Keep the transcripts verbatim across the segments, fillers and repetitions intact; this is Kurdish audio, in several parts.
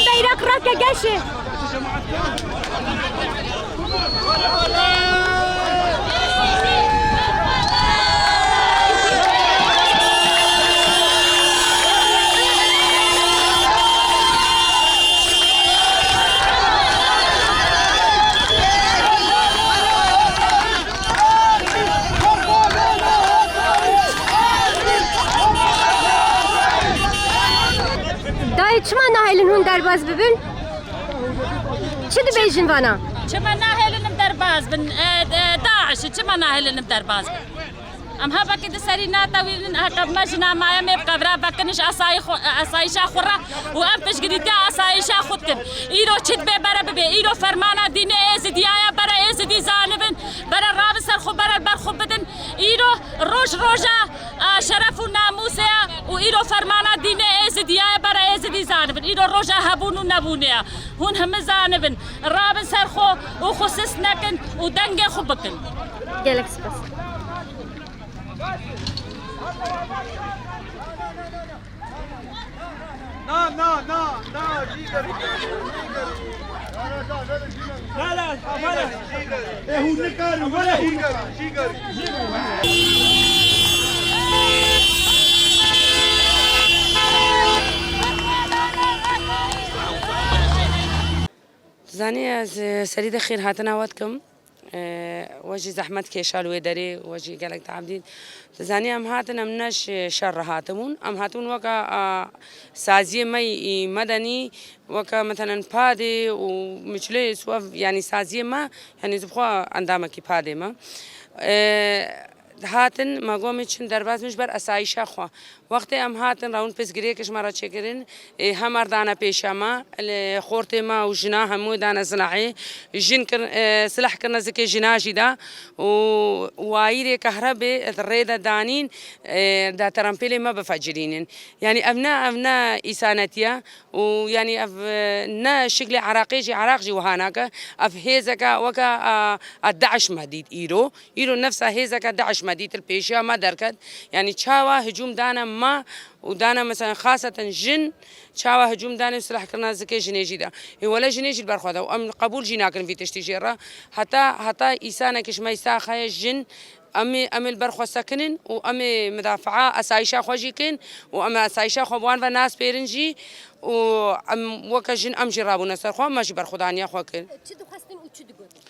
Beyrek rake geşê. Dayê, çima nahêlin hûn derbas bibin? Çi dibêjin vana? Çima nahêlin em derbas bin? E, e, DAIŞ, çima nahêlin em derbas bin? Em hevekî di serî natewînin, heke me jina maye mê bi qevra vekin ji esayî xwe, esayîşa xwe re û em piştgirîtiya esayîşa xwe dikin. Îro çi dibe bere bibe. Îro fermana dînê Êzidiya ye, bere Êzidî zanibin, bere rabin ser xwe, bere ber xwe bidin. Îro roj roja, e, şeref û namûsê ye û îro fermana dînê Êzidiya ye, bere Êzidî zanibin. Îro roja hebûn û nebûnê ye. Hûn hemî zanibin. Rabin ser xwe û xwe sist nekin û dengê xwe bikin. Gelek spas. Na, na, na, na, jî gerî, jî gerî. La, la, la. E, hûn nikarin, wele hûn nikarin. Jî gerî, jî gerî. Zanî ez, e, serî de xêr hatina we dikim. E, we jî zehmet kêşa li wê derê, we jî gelek teab dît. Dizanî em hatin, em ne şi-, şer re hatibûn. Em hatibûn weke, a, saziyê me yî medenî, weke, meselen, padê û miçlê, suev, yanî saziyê me, yanî ji xwe endamekî padê me. E, hatin, me got em ê çin derbas bin ji ber esayîşa xwe. Wextê em hatin, rewin pirsgirêk ji me re çêkirin, ê, hemer dane pêşa me, li xortê me û jina hemû dane silahê. Jin kir-, e, silah kirine zikê jina jî de û wayîrê kehrebê rê de danîn, e, da terempêlê me bifecirînin. Yanî ev ne, ev ne îsanetî ye û yanî ev, e, ne şiklê Iraqê jî, Iraq jî wiha nake. Ev hêzeke weke, a, a DAIŞ me dît îro. Îro nefsa hêzeke DAIŞ me dît li pêşiya me derket. Yanî çawa hicûm dane me û dane, meselen, xaseten jin, çawa hicûm dane û silah kirina zikê jinê jî de. Ê wele jinê jî li ber xwe de û em qebûl jî nakin vî tiştî jê re. Heta, heta îsanekî ji me îsa xeye jin, em ê, em ê li ber xwe sekinin û em ê midafaa esayîşa xwe jî kin û em esayîşa xwe bi wan ve naspêrin jî û em weke jin em jî rabûne ser xwe, me jî berxwedaniya xwe kir. Çi dixwestin û çi digotin?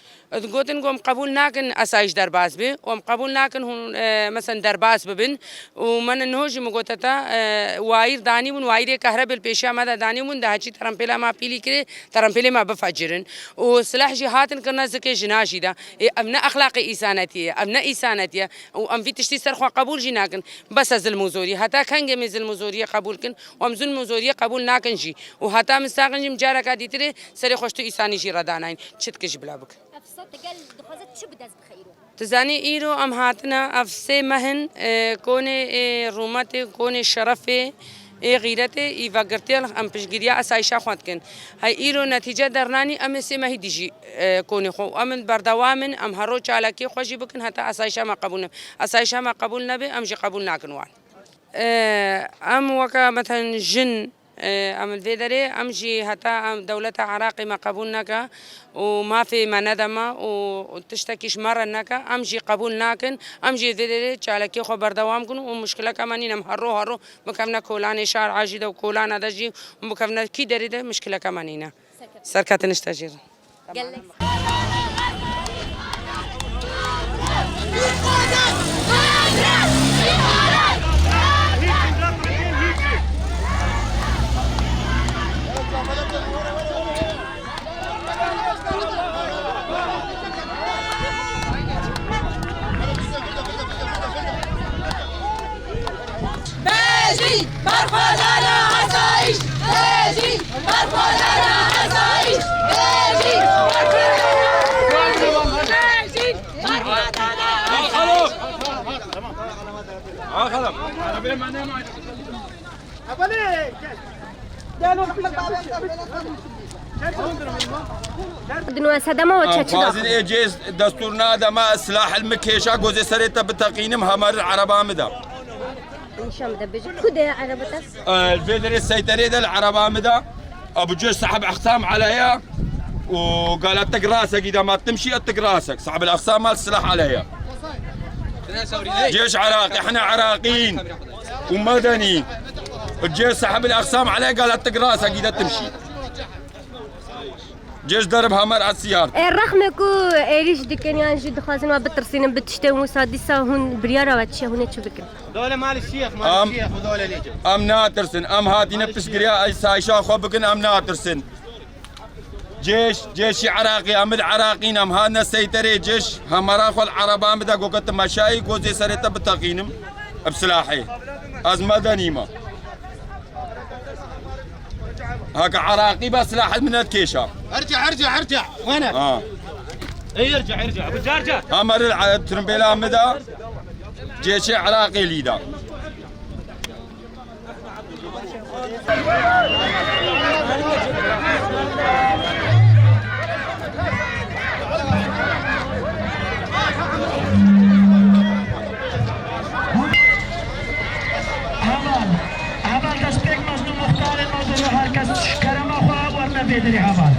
Digotin ku em qebûl nakin esayîş derbas be û em qebûl nakin hûn, e, meselen derbas bibin û me niho jî min gote te, e, wayîr danîbûn, wayîrê kehrebê li pêşiya me de danîbûn, de heçî terempêla me pîlî kirê, terempêlê me bifecirin û silah jî hatin kirine zikê jina jî de. Ê, ev ne exlaqê îsanetiyê ye, ev ne îsanetî ye û em vî tiştî ser xwe qebûl jî nakin. Bes e zilm û zorî. Heta kengê min zilm û zoriyê qebûl kin û em zilm û zoriyê qebûl nakin jî. Û heta min saxin jî min careka dîtirê serê xwe ji tu îsanî jî re danayîn. Çi dike jî bila bike. Ev sed gel dixwaze çi bi dest bixe îro? Tu zanî îro em hatine, ev sê meh in, e, konê, e, rûmetê, konê şerefê, ê xîretê, î vegirtiye em piştgiriya esayîşa xwe dikin. Hey îro netîce dernanî, em ê sê mehî dî jî, e, konê xwe û em in berdewam in, em her roj çalakiyê xwe jî bikin heta esayîşa me qebûl nebe. Esayîşa me qebûl nebe, em jî qebûl nakin wan. E, em weke, meten, jin, e, em li vê derê, em jî heta em dewleta Iraqê me qebûl neke û mafê me nede me û tiştekî ji me re neke, em jî qebûl nakin. Em jî vê derê çalakiyê xwe berdewam kin û muşkileke me nîne, em her ro her ro bikevne kolanê şara jî de û kolana de jî û bikevne kî derê de muşkileke me nîne. Serketin ji te jî re. Gelek. Bêjî berxwedana asayîş! Bêjî berxwedana asayîş! Bêjî berxwedana asayîş! Bêjî berxwedana asayîş! Di nû sedema we çeçi da. Em xwazin ê cêz destûr nade me, silah li min kêşa, gozê serê te biteqînim, hemer ereba min de. Nîşan bide, bêje, ku de ye ereba te? Li vê derê seyterê de li ereba min de. أبو جيش سحب أخصام عليا، وقال: "أتك راسك، إذا ما تمشي أتك راسك". سحب الأخصام، مال السلاح عليا. جيش عراقي، إحنا عراقيين ومدني. الجيش سحب الأخصام عليا، قال: "أتك راسك إذا تمشي". جيش ضرب همر على السيارة. Ê rexmê ku êrîş dikin yan jî dixwazin we bitirsînin bi tiştên wisa, dîsa hûn biryara we çi ye, hûn ê çi bikin? Dole mali şiyek, mali Am- şiyek û dole lîce. Em natirsin, em hatine piskiriya asayişa xwe bikin, em natirsin. Cêş, cêşî Iraqî, em id Iraqîn, em hatine seyterê cêş, hemara xwe li ereba min de goket meşayî, gozê serê te biteqînim, bi silahê. Ez medenî me. Heke Iraqî be, silah min nedikêşa. ارجع، ارجع، ارجع. وينك؟ Ha. اي، ارجع، ارجع. ابو جرجر. Hemer il, e, tirimbêla min de cêşê Iraqê lî de. Heval, heval destpêk mezin û muxtarên me diro, her kes kerema xwe werne vê derê heval.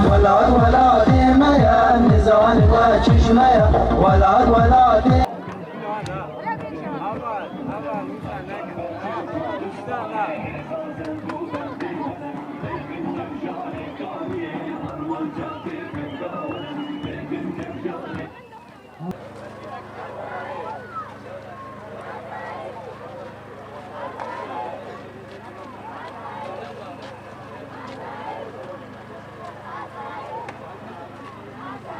Welat welatê me ye, em nizanin we çi ji me ye. Welat welatê.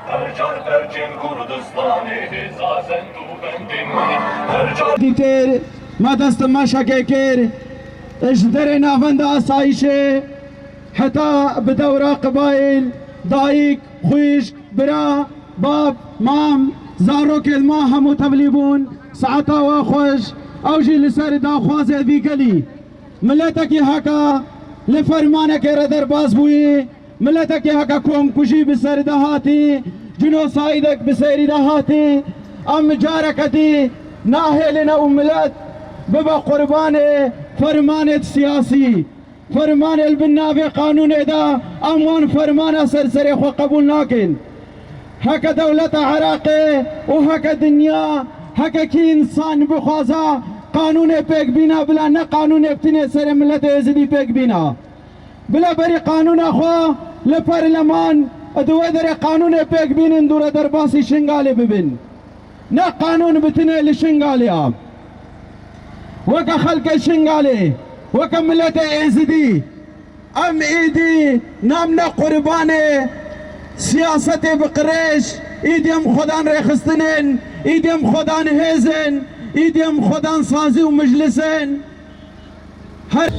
Her çar perçên Kurdistanê hêza zend û bendên min e. Her çar Dîtir, me dest meşekê kir, ji derê navenda asayişê heta bi dewra qebayîl, dayik, xwişk, bira, bab, mam, zarokên me hemû tevlî bûn, saeta we xweş, ew jî li ser daxwazê vî gelî. Miletekî heke li fermanekê re derbas bûyî, miletekî heke komkujî bi ser de hatî, cinosaydek bi serî de hatî, em careke dî nahêlin ew milet bibe qurbanê fermanê siyasî. Fermanê li bin navê qanûnê de, em wan fermana ser serê xwe qebûl nakin. Heke dewleta Iraqê û heke dinya, heke kî însan bixwaza qanûnê pêk bîna, bila ne qanûnê bitinê serê miletê Êzidî pêk bîna. Bila berî qanûna xwe li perleman, di wê derê qanûnê pêk bînin, dûre derbasî Şingalê bibin. Ne qanûn bitinê li Şingalê ya. Weke xelkê Şingalê, weke miletê Êzidî, em êdî namne qurbanê siyasetê bi qirêj, êdî em xwedan rêxistinên, êdî em xwedan hêzên, êdî em xwedan sazî û meclisên. Her